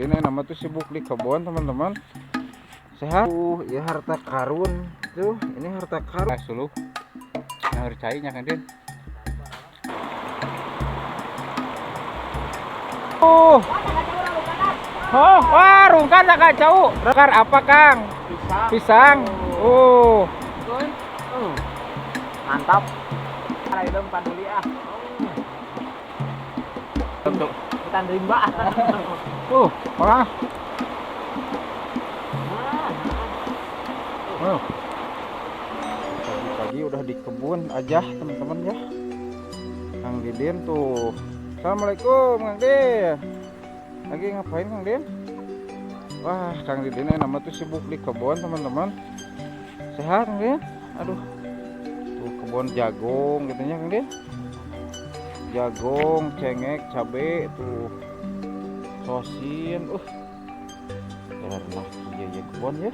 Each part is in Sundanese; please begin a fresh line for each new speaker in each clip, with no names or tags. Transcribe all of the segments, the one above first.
Ini nama tuh sibuk di kebun, teman-teman. Sehat. Ya harta karun tuh, ini harta karun.
Suluh. Naheur cai nya, Kang Din.
Oh. Oh, wah, rungkan tak kacau. Rekar apa, Kang?
Pisang.
Pisang. Oh.
Mantap. Ada itu paduli ah.
Untuk
Hutan rimba.
Wah. Oh. Pagi-pagi udah di kebun aja, teman-teman ya. Kang Didin tuh. Assalamualaikum, Kang Din. Lagi ngapain, Kang Din? Wah, Kang Didin ini nama tuh sibuk di kebun, teman-teman. Sehat, Kang Din? Aduh. Tuh kebun jagung gitu ya, Kang Din. Jagung, cengek, cabe tuh. Sosin. Karena iya ya kebun ya.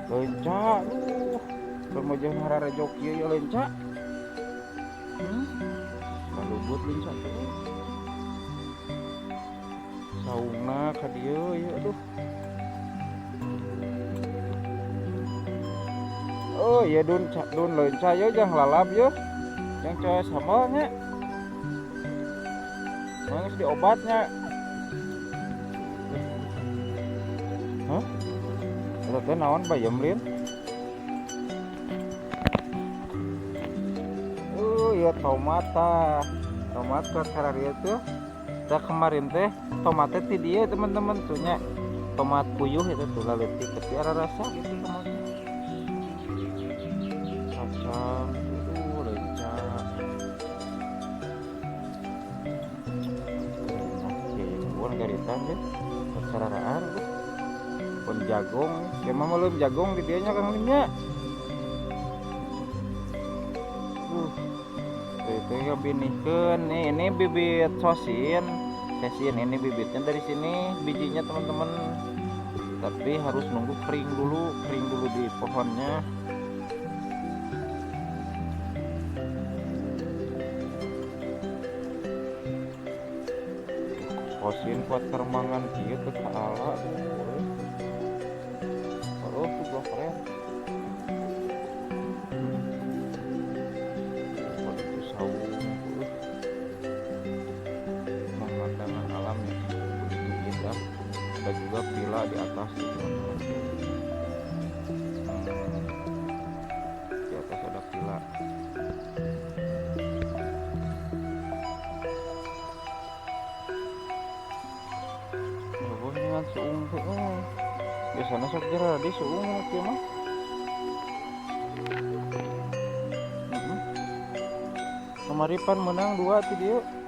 Lenca lu. Remaja hararejo kieu ya lenca. Balubut lenca tuh. Saungna ka dieu ya, aduh. Oh iya, dun dun lenca ya, jangan lalap ya. Yang coy sambalnya. Nangis di obatnya. Hah? Eta teh naon bayam, Lin? Oh iya, tomat tah. Tomat kuat kararieu tuh. Tah kemarin teh tomatnya ti dieu, teman-teman, tuh nya. Tomat puyuh itu tuh leutik tapi ada rasa gitu tomatnya. Kacang itu lenca. Oke, kebun garitan ya. Sararaan tuh. Kebun jagung, ya mah belum jagung di dieu nya, Kang Limnya. Itu ya binihkeun nih, ini bibit sosin. Sosin ini bibitnya dari sini, bijinya, teman-teman. Tapi harus nunggu kering dulu di pohonnya. Sosin kuat kermangan kieu teu kaala tuh. Oh, tuh gua keren. Waduh, saung. Pemandangan alam ya begitu indah. Ada juga villa di atas tuh, teman-teman. Di atas ada villa. Oh, dengan suung tuh. Oh. Biasanya sok jera di suung kieu mah. Heeh. Kamari pan menang 2 ti dieu. Heeh.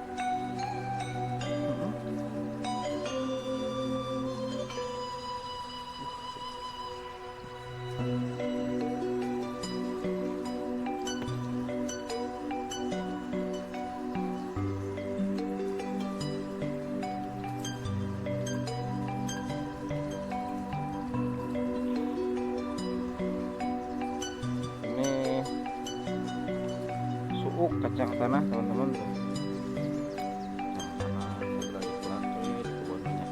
Ini suuk kacang tanah, teman-teman tuh. Kacang tanah sebelah di di kebunnya.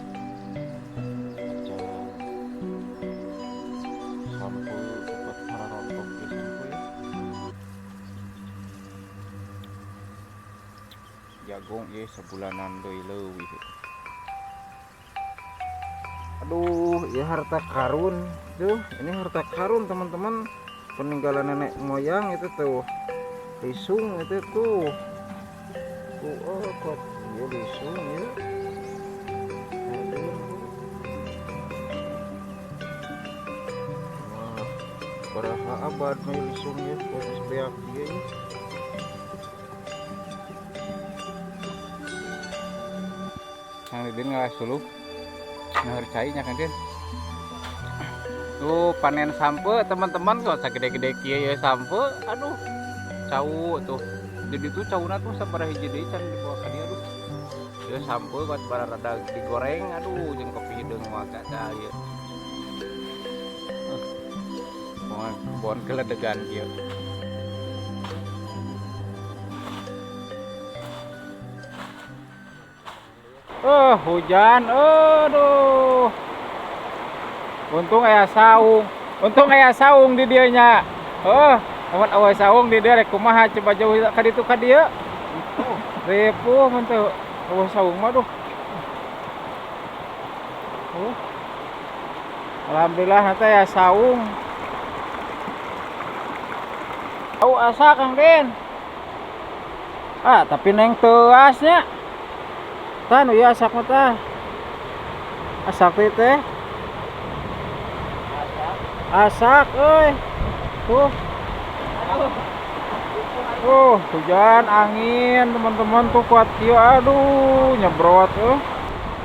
Kacang sampo cepat rontok di sampo ya. Jagung ya sebulanan deui leuwih. Aduh, ya harta karun tuh. Ini harta karun, teman-teman. Peninggalan nenek moyang itu tuh. Lisung itu tuh. Tuh, oh, kok ya lisung ya. Aduh. Wah, berapa abad nih lisung ya, proses beak dia ya.
Kang Didin ngalah suluh. Naheur cai nya, Kang Din. Tuh panen sampe, teman-teman, kok sagede-gede kieu ya sampe. Aduh. Cau tuh. Jadi tuh cauna tuh sabaraha hiji deui can dibawa ka dieu, aduh. Ieu sampe kuat bararada digoreng, aduh, jeung kopi hideung mah kaca ieu. Pohon keledegan kieu.
Hujan, aduh. Untung aya saung. Untung aya saung di dieu nya. Oh, lamun euweuh saung di dieu rek kumaha coba jauh ka ditu ka dieu. Ripuh mun teu euweuh saung mah duh. Alhamdulillah nanti ya saung. Tahu asa Kang Den. Ah, tapi neng teuasnya. Tah nu ieu asak mah tah. Asak teh teh. Asak euy. Tuh. Hujan angin teman-teman tuh kuat kieu. Aduh, nyebrot euy.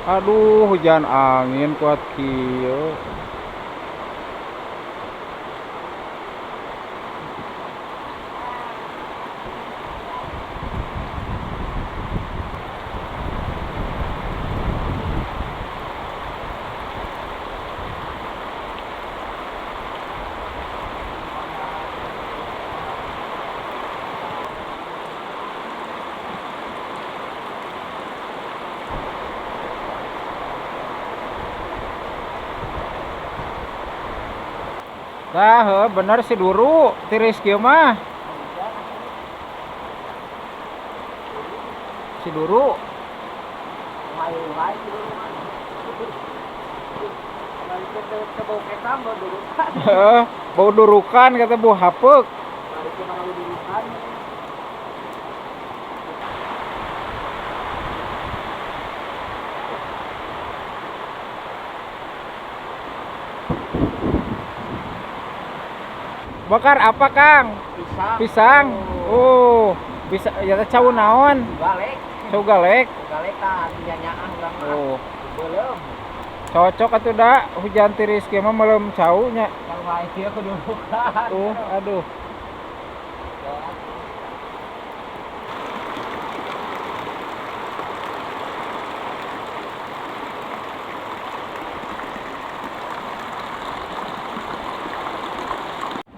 Aduh, hujan angin kuat kieu. Tah, heuh, bener si Duru, tiris kieu mah. Si Duru. Heeh, bau durukan kata bu hapeuk. Bakar apa, Kang?
Pisang.
Pisang. Oh, bisa ya teh cau naon?
Galek.
Cau galek.
Galek tah nyanyaah urang mah.
Oh.
Belum.
Cocok atuh da hujan tiris kieu mah meuleum cau nya.
Cau wae kieu kudurukan.
Tuh, aduh.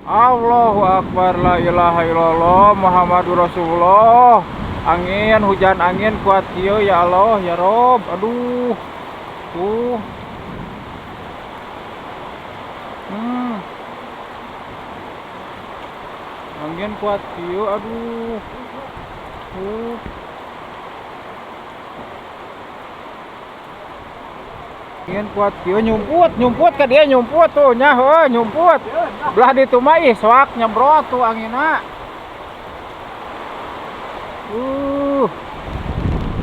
Allahu Akbar, la ilaha illallah Muhammadur Rasulullah. Angin, hujan angin kuat kieu ya Allah ya Rob. Aduh. Tuh. Angin kuat kieu, aduh. Tuh. Angin kuat kieu nyumput, nyumput ka dia nyumput tuh nya heuh nyumput. Belah ditu mah ih soak nyemprot tuh anginna.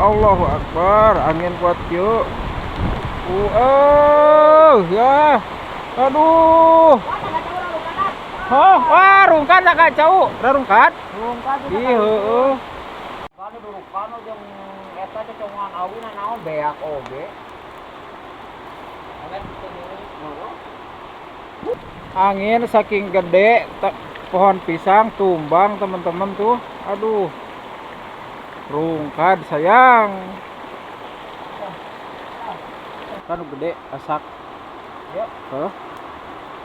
Allahu Akbar, angin kuat kieu. Ya. Aduh. Oh, wah, rungkad lah kacau. Rungkad?
Rungkad.
Ih, heueuh.
Kan durukan jeung eta cocongan awi naon beak oge.
Angin saking gede, pohon pisang tumbang teman-teman tuh. Aduh. Rungkad sayang. Kan gede asak.
Ya.
Heuh.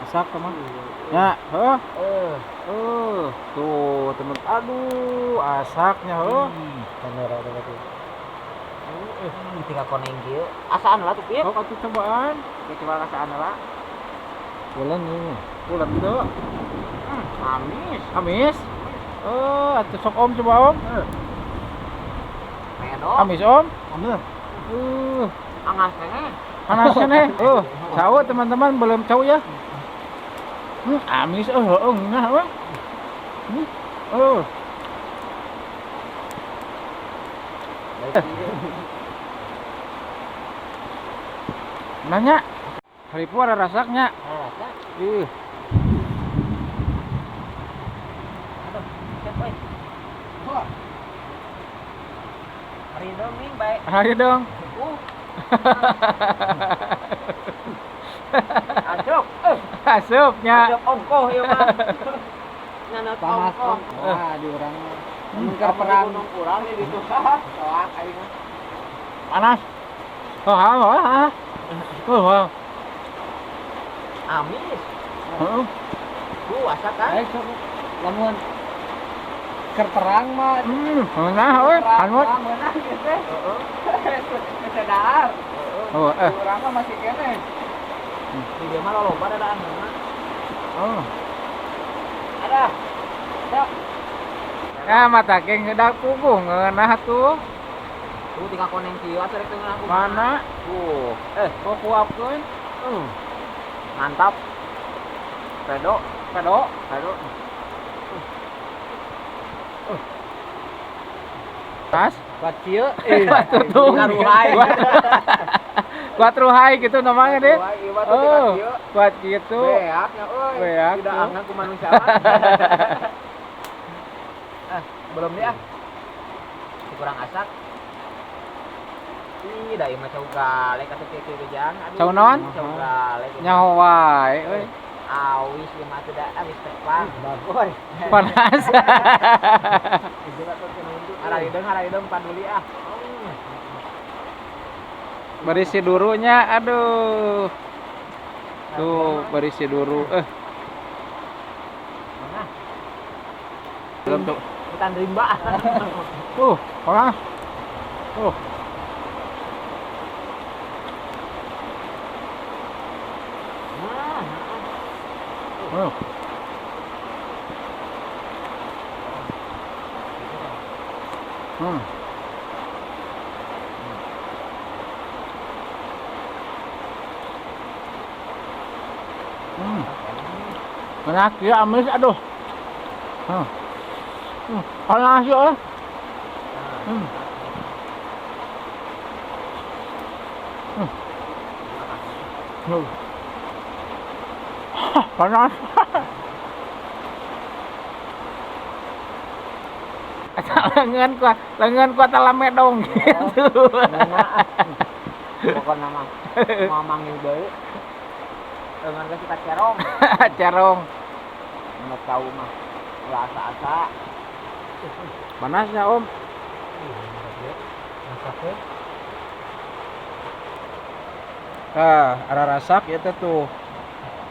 Asak teman. Ya, heuh. Tuh teman. Aduh, asaknya heuh.
Kamera tuh. Tinggal koneng kieu. Asaan lah tuh pieu.
Sok atuh cobaan.
Coba asaan lah.
Pulang ini. Pulang tuh.
Amis.
Amis. Atuh sok om coba om.
Medo.
Amis om.
Amis. Angas keneh.
Panas keneh. Cau teman-teman belum cau ya. Amis heueuh ngah euy. Nanya, haripu ada rasaknya.
Rasa.
Ih.
Aduh, siap euy. Hari dong nih, baik.
Hari dong.
Asup.
Asupnya.
Asup ongkoh ieu mah. Nanot ongkoh.
Wah, di urang mah.
Mun perang urang di ditu. Soak aing mah.
Panas. Oh, ah, ah. Oh, ah.
Amis.
Heeh.
Asak kan?
Lamun
Keur terang mah.
Nah, euy, hangut.
Meunang gitu teh. Heeh. Sadar.
Oh,
Urang mah masih keneh. Di dieu mah loloba dadaan mah.
Oh.
Ada. Ada.
Ah, mata geng udah puguh ngeunah tuh.
Tuh tinggal koneng kieu atuh rek teu ngeunah.
Mana? Tuh. Kok kuapkeun?
Mantap. Pedo,
Pedo.
pedo.
Tas.
Buat kieu.
Buat tutung.
Ruhai.
Kuat ruhai gitu namanya deh.
Oh,
Oh, kuat gitu.
Beak nya euy.
Beak,
Tidak
tuh.
angan ku manusia mah. Ah, belum dia. Kurang asak. Ih, da ieu mah cau galek atuh kieu kieu jang. Aduh.
Cau naon?
Cau galek.
Nyaho wae euy.
Awis ieu mah teh da awis teh pang. Bagoy.
Panas.
Harahideung harahideung paduli ah.
Berisi durunya, aduh. Tuh, berisi duru.
Mana?
Belum tuh.
Hutan rimba.
Panas.
Nah,
Panas ya amis aduh. Panas ya. Panas. Lengan kuat lame dong gitu.
Pokoknya mah mau manggil deui. Lengan geus kita cerong.
Cerong.
Nggak tahu mah. Ulah asa-asa.
Panasnya Om. Ah, arah rasak ya teh tuh.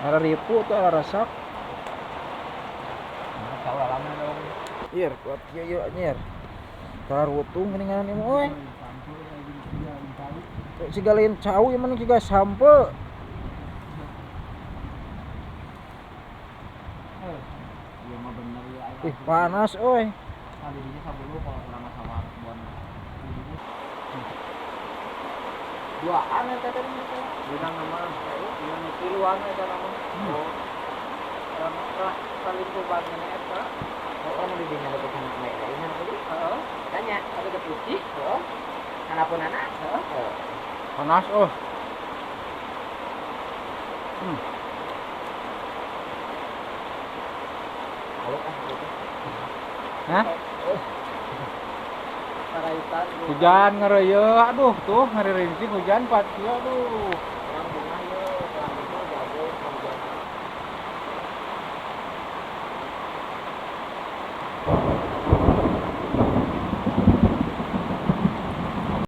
Arah ripu tuh arah rasak.
Tahu lama dong.
Iya, kuat kieu yeuh anjir. Karutung geuningan ieu mah euy. Siga lain cau ieu mah siga sampe.
Iya mah bener ya.
Ih, panas euy.
Kali sabulu kalau kurang sama bon. Duaan eta teh
Benang nama, yang tiluan eta nama. Oh. Saling kubang ngene eta.
Oh, nu di dinya deket kana naik lain tadi.
Heeh.
Tanya,
Ada kepuci.
heeh. Hanapeunana? Heeh.
Panas oh.
Kalau ah gitu.
Hah?
Paraitan.
Hujan ngereyeuh, aduh tuh ngeririnci hujan pat kieu aduh.
Orang bunga ye, orang itu jago hujan.